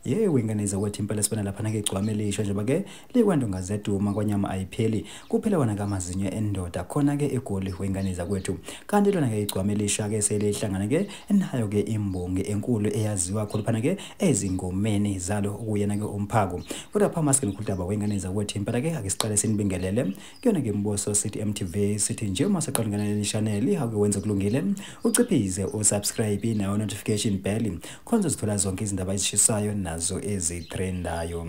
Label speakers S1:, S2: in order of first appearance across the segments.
S1: Yewe ingane zakwethu impela sibona lapha ke igcwame elisha njengoba ke likwandonga ziyaduma kwanyama ayipheli kuphela wona kamazinyo endoda khona ke eGoli wengane zakwethu. Kanti lona ke igcwame elisha ke selihlangana ke nayo ke imbongi enkulu eyaziwa kakhulu phana ke ezingomeni zalo ukuyena ke uMphako. Kodwa phambi sike ngikhuludaba wengane zakwethu impela ke ake siqale sinibingelele kuyona ke Mboso City MTV, sithi nje uma saqala ngena le channel ake wenze kulungile uciphize usubscribe nayo notification bell khona uzothola zonke izindaba ezishisayo nazo ezitrendayo.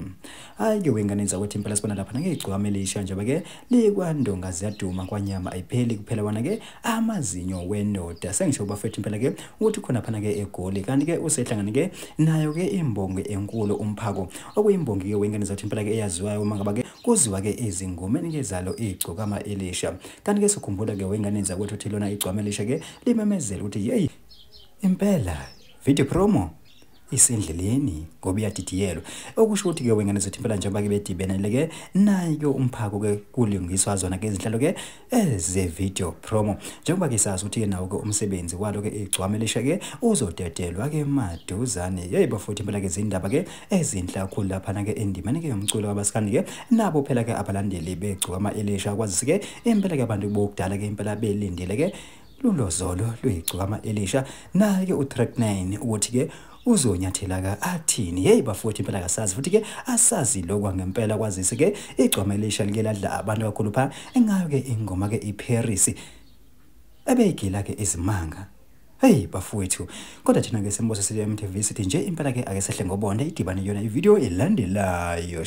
S1: Hayi ke wengane zakwethu impela sibona lapha ke igcwame elisha njengoba ke likwandonga ziyaduma kwanyama ayipheli kuphela wona ke amazinyo wendoda. Sengisho bafethu impela ke ukuthi khona phana ke eGoli kanti ke usehlangane ke nayo ke imbongi enkulu uMphako, okuyimbongi ke wengane zakwethu impela ke eyaziwayo uma ngaba ke kuziwa ke ezingomeni ke zalo igcokama elisha. Kanti ke sikhumbula ke wengane zakwethu ukuthi lona igcwame elisha ke limemezela ukuthi hey impela video promo isendleleni ngoba iyadidiyelwa, okusho ukuthi ke wengane zethu impela njengoba ke bedibenele ke naye ke uMphako ke kulungiswa zona ke izinhlelo ke eze video promo, njengoba ke sazi ukuthi ke nawo ke umsebenzi walo ke igcwame elisha ke uzodedelwa ke maduzane. Hey bafowethu impela ke izindaba ke ezinhle kakhulu laphana ke endimeni ke yomculo wabasikani ke nabo phela ke abalandeli begcwama elisha kwazise ke impela ke abantu bokudala ke impela belindile ke lulozolo luyigcwama elisha. Naye ke uTrack 9 ukuthi ke uzonyathela ka athini. Hey bafowethu impela kasazi futhi ke asazi lokwa ngempela kwazise ke igcwama elisha like ladla abantu kakhulu pha engayo ke ingoma ke iParis ebeyigila ke izimanga. Hey bafowethu, kodwa thina ke Semboso City MTV sithi nje impela ke ake sehle ngobonde idibane yona ivideo elandelayo.